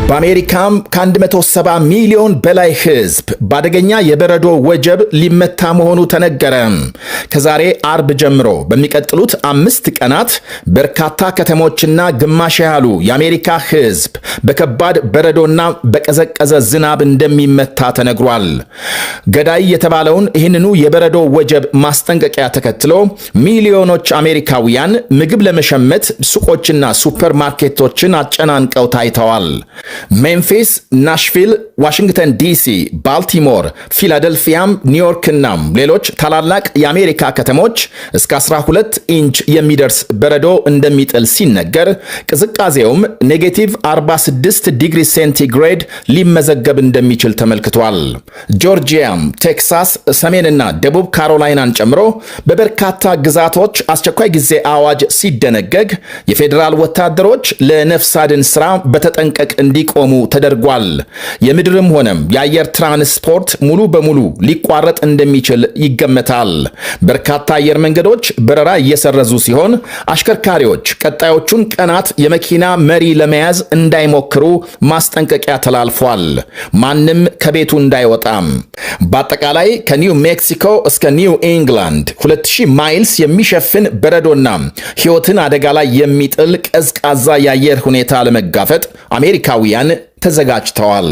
በአሜሪካም ከ170 ሚሊዮን በላይ ሕዝብ በአደገኛ የበረዶ ወጀብ ሊመታ መሆኑ ተነገረ። ከዛሬ አርብ ጀምሮ በሚቀጥሉት 5 ቀናት በርካታ ከተሞችና ግማሽ ያህሉ የአሜሪካ ሕዝብ በከባድ በረዶና በቀዘቀዘ ዝናብ እንደሚመታ ተነግሯል። ገዳይ የተባለውን ይህንኑ የበረዶ ወጀብ ማስጠንቀቂያ ተከትሎ ሚሊዮኖች አሜሪካውያን ምግብ ለመሸመት ሱቆችና ሱፐር ማርኬቶችን አጨናንቀው ታይተዋል። ሜምፊስ፣ ናሽቪል፣ ዋሽንግተን ዲሲ፣ ባልቲሞር፣ ፊላደልፊያም፣ ኒውዮርክና ሌሎች ታላላቅ የአሜሪካ ከተሞች እስከ 12 ኢንች የሚደርስ በረዶ እንደሚጥል ሲነገር፣ ቅዝቃዜውም negative 46 ዲግሪ ሴንቲግሬድ ሊመዘገብ እንደሚችል ተመልክቷል። ጆርጂያም፣ ቴክሳስ፣ ሰሜንና ደቡብ ካሮላይናን ጨምሮ በበርካታ ግዛቶች አስቸኳይ ጊዜ አዋጅ ሲደነገግ፣ የፌዴራል ወታደሮች ለነፍስ አድን ስራ በተጠንቀቅ እንዲቆሙ ተደርጓል። የምድርም ሆነም የአየር ትራንስፖርት ሙሉ በሙሉ ሊቋረጥ እንደሚችል ይገመታል። በርካታ አየር መንገዶች በረራ እየሰረዙ ሲሆን፣ አሽከርካሪዎች ቀጣዮቹን ቀናት የመኪና መሪ ለመያዝ እንዳይሞክሩ ማስጠንቀቂያ ተላልፏል። ማንም ከቤቱ እንዳይወጣም። በአጠቃላይ ከኒው ሜክሲኮ እስከ ኒው ኢንግላንድ 2000 miles የሚሸፍን በረዶና ሕይወትን አደጋ ላይ የሚጥል ቀዝቃዛ የአየር ሁኔታ ለመጋፈጥ አሜሪካውያን ተዘጋጅተዋል።